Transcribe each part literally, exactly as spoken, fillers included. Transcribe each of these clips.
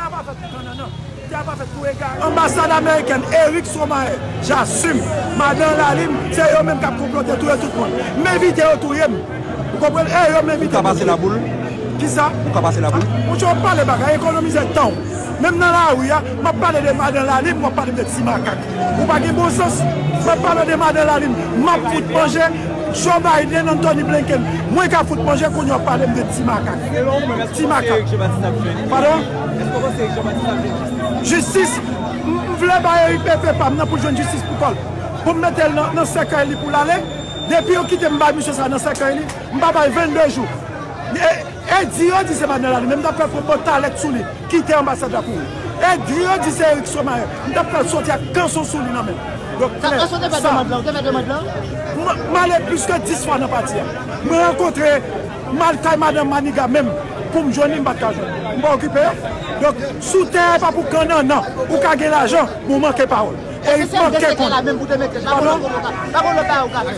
Tè a pa fèt pou kannannan. Tè a pa fèt pou egare. Anbasad amerikèn, Eric Stromayer, j'assume. Madan Lalime, se yo menm k ap konplote touye tout moun. M envite yo touye m. Ou konprann? E yo m envite yo touye m. Ou ka pase laboul? Kisa? Ou ka pase laboul? Monchè, w ap pale bagay, ekonomize tan w. Menm nan lari a, m ap pale de Madan Lalime, w ap pale m de Ti Makak. Ou pa gen bon sans. M ap pale de Madan Lalime, m ap fout manje. Joe Biden, Antony Blinken, mwen ka fout manje, kounye a w ap pale m de Ti Makak. Ti Makak. Padon? Jistis. M, m vle bay Eric Pepe pa m nan pou l jwenn jistis pou kò l. Pou m mete l nan, nan sèkèy li pou l ale. Depi yo kite m bay misye sa nan sèkèy li, m pa bay vennde jou. E, e di yo di se Madan Lalime, men m t ap fè pran bòt talèt sou li. Kite anbasad la kouri. E di yo di se Eric Stromayer, m t ap fè l soti ak kanson sou li nan men l. Donk, klè, sa, m, m ale plis ke dis fwa nan pati a. M rankontre, m al kay madanm Maniga menm pou m jwenn li, m pa t ka jwenn li. M pa okipe yo. Donk, sou tè a, e pa pou kannannan. Ou ka gen lajan, men w manke pawòl. Erik manke konn. Padon?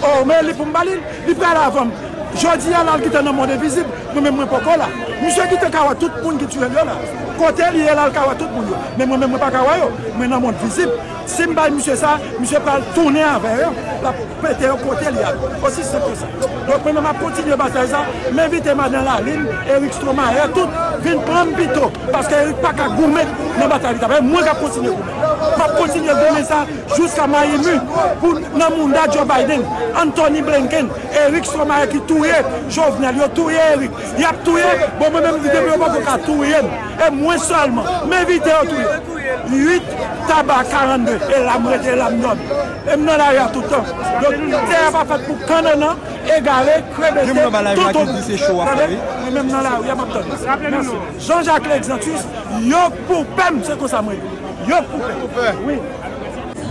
Oh, men li pou m ba li, li pral avan m. Jodi a la, l gentan nan mond envizib, mwen menm mwen poko la. Misye gentan ka wè tout moun ki tiye l yo la. Kote li ye la, l ka wè tout moun yo. Men mwen menm mwen pa ka wè yo. Mwen nan mond vizib. Si m bay misye sa, misye pral tounen avè yo. L ap pete yo kote li a. Osi senp ke sa. Donk mwen menm m ap kontinye batay sa. M envite Madan Lalime, Erik Stromayer, tout, vin pran m pito. Paske Erik pa ka goumen nan batay li t ap fè. Mwen k ap kontinye goumen. M ap kontinye goumen sa jiska mayi mi pou nan mounda Joe Biden, Antony Blinken, Erik Stromayer ki touye Jovenel, yo touye Erik, y ap touye, bon, mwen menm depi yo poko ka touye m, e mwen sèlman, m envite yo touye. Uit taba karannde, e la m rete, e la m dòmi. E m nan lari a tout tan. Donk, tè a pa fèt pou kannannan, egare, krebete, tonton. Tande, mwen menm nan lari a, m ap tann. Mèsi. Jean Jacques Lexantus, yo k pou pè m, se konsa mwen ye. Yo k pou pè. Wi.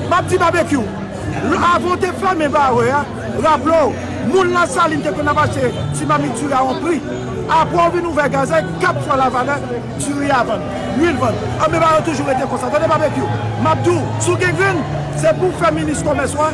M ap di Babekyou, avan w te fèmen bare a, raple w, moun Lasalin te konn ap achte ti mamit diri a yon pri. Apre w vin ouvè gazèy, kat fwa lavalè, diri a vann, lwil vann. Anben, bagay yo toujou rete konsa. Tande Babekyou, m ap di w, si w gen grenn, se pou w fè minis komès ou a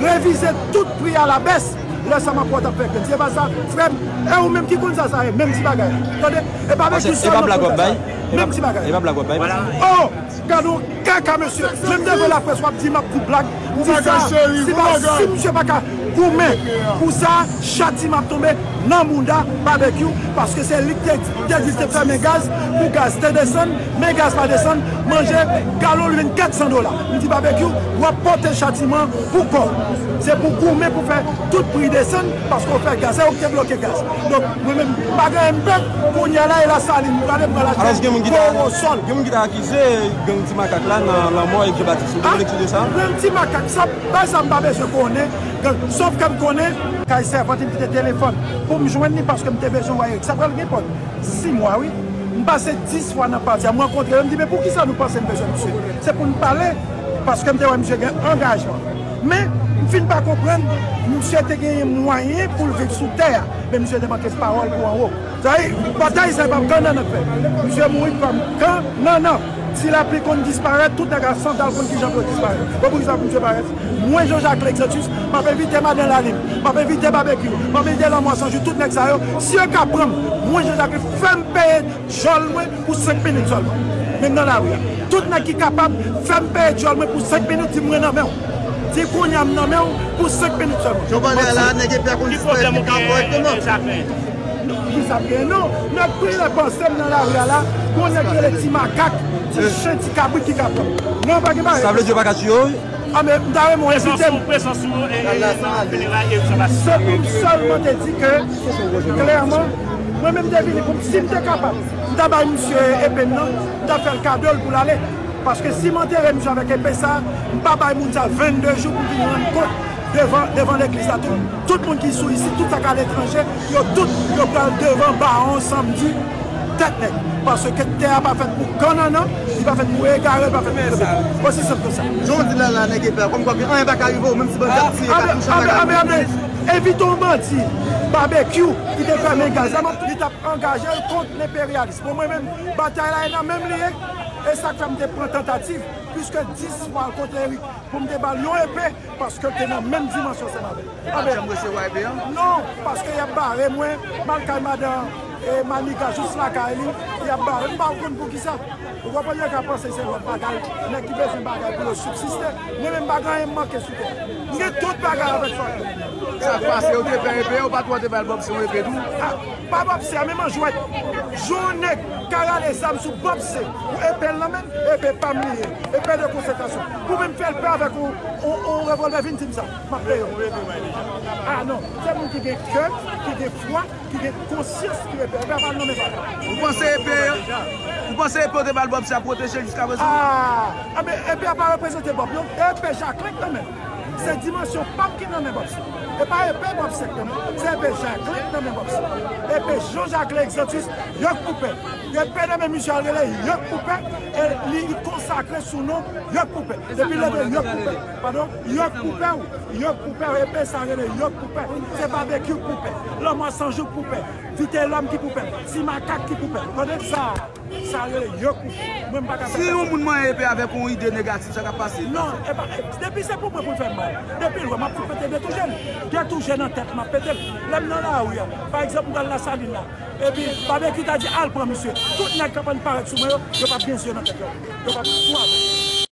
revize tout pri a la bès. Lè sa m ap wè w t ap fè grenn. Se pa sa, frè m, e ou menm ki konn sa, sa ye, menm ti bagay. Tande, e Babekyou sèlman k konn fè sa. Menm ti bagay. E pa blag w ap bay. Oh! Gade yon kaka, mesye. Menm devan laprès, w ap di m ap di blag. M di sa, si pa, si misye pa ka goumen pou sa, chatiman ap tonbe nan mounda Babekyou, paske se li ki te, te di l te fèmen gaz, pou gaz te desann, men gaz pa desann, manje, galon lwil vin kat san dola. M di Babekyou, w ap pote chatiman pou kò w. Se pou goumen pou fè tout pri desann, paske w fè gaz, se ou ki te bloke gaz. Donk, mwen menm, m pa gen anyen m pè, kounye a la, e Lasalin, m prale, m pral achte Korosòl. Gen moun ki ta akize gang Ti Makak la nan lanmò Eric Jean Baptiste. Ou gen lekti de sa? Gang Ti Makak, sa, bagay sa m pa bezwen konnen. Gang, sòf ke m konnen, kay sèvant li m kite telefòn pou m jwenn li paske m te bezwen wè Eric. Sa pral gen pòt sis mwa, wi. M pase dis fwa nan pati a, m rankontre yo, m di, "Men poukisa nou panse m bezwen misye?" Se pou n pale, paske m te wè misye gen angajman. Men, m fin pa konprann, misye te genyen mwayen pou l viv sou tè a, men misye te manke pawòl pou anwo. Sa vle di, batay sa e pa pou kannannan k fè. Misye mouri kòm kannannan. Ti Lapli konn disparèt, tout nèg a Sandal konn kijan pou yo disparèt. Bon, poukisa pou misye parèt? Mwen, Jean Jacques Lexantus, m ap envite Madan Lalin, m ap envite Babekyou, m ap envite Lanmò San Jou, tout nèg sa yo. Si yo ka pran m, mwen, Jean Jacques, fè m peye djòl mwen pou senk minit sèlman. Men m nan lari a. Tout nèg ki kapab, fè m peye djòl mwen pou senk minit, di m mwen nan men w. Di kounye a m nan men w pou senk minit sèlman. Jan w pale a la, nèg epi a konn disparèt, li ka kòrèkteman. Kisa m gen? Non, nèg pile panse m nan lari a la, gon nèg rele Ti Makak, ti chen, ti kabrit ki ka pran m. Non, pa gen bagay. Sa vle di yo pa ka tiye w? Ah, men m ta renmen w envite m. Prezans ou, prezans ou, e, e, nan fineray Eric Jean Baptiste. Se pou m sèlman te di ke, klèman, mwen menm te vini pou m, si m te kapab, m ta bay misye epe m nan, m ta fè l kado l pou l ale. Paske si m antere misye avèk epe sa, m pa bay moun sa vennde jou pou vin rann kont devan, devan legliz la tou. Tout moun ki sou isit, tout sa k aletranje, yo tout, yo pral devan bawon samdi tèt nèg. Paske tè a pa fèt pou kannannan, li pa fèt pou egare, li pa fèt pou krebete. Osi senp ke sa. Jan w di la la, nèg epe a, kòmkwa ke anyen pa ka rive w, menm si bandi ap tiye, katouch ap pete. Anben, anben, anben, anben. Evite yon bandi, Babekyou, ki te fèmen gaz la, li t ap angaje l kont lenperyalis. Bon, mwen menm, batay la e nan men m li ye. E sa k fè m te pran tantativ, pliske dis fwa al kote Eric, pou m te ba l yon epe, paske l te nan menm dimansyon ansanm avè l. Ou pa t janm resevwa epe an? Non, paske y ap bare mwen, m al kay madan E maniga jis lakay li, y ap ba yo. M pa konn poukisa. Ou konprann, yo ka panse se lòt bagay, nèg ki bezwen bagay pou yo sibsiste. Mwen menm, m pa gen anyen m manke sou tè. M gen tout bagay avèk Fòkè. Sa k pase, yo te fè epe, yo pa twò te ba l Bòpse yon epe tou? Ah, pa Bòpse a, men manjwèt. Jou nèg ka rale zam sou Bòpse, pou epe l nan men l, epe pa m li ye, epe de konsentrasyon. Pou menm fè l pè avèk yon, yon, yon revòlvè, vin di m sa, m ap peye w. Ah non, se moun ki gen kè, ki gen fwa, ki gen konsyans ki epe, epe a pa nan men vagabon. Ou panse epe, ou panse epe yo te ba l Bòpse a pwoteje l jiskaprezan? Ah, ah, men epe a pa reprezante Bòpse, non. Epe Jaklen k nan men l. Se dimansyon pa m ki nan men Bòpse. E pa epe Bòpse k nan men l. Se epe Jaklen k nan men Bòpse. Epe Jan Jaklen Egzantis, yo k pou pè. Epe nan men misye a rele yo k pou pè. E li konsakre sou non yo k pou pè. Depi leve yo k pou pè. Padon, yo k pou pè, wi. Yo k pou pè, epe sa rele yo k pou pè. Se Babekyou k pou pè. Lanmò San Jou k pou pè. Vitelòm ki pou pè. Ti Makak ki pou pè. Tande sa, sa rele yo k pou pè. Mwen, m pa ka fè sa. Si yon moun manyen epe avèk yon ide negatif, sa k ap pase? Non, e pa, e, depi se pou mwen pou l fè m mal. Depi l wè m ap fout pete de tou jèn. De tou jèn nan tèt, m ap pete l. Lè m nan lari a, pa egzanp, m pral Lasalin la. Epi, Babekyou ta di, "Al pran misye." Tout nèg k ap ann parèt sou mwen yo, yo p ap gen zye nan tèt yo. Yo p ap swav.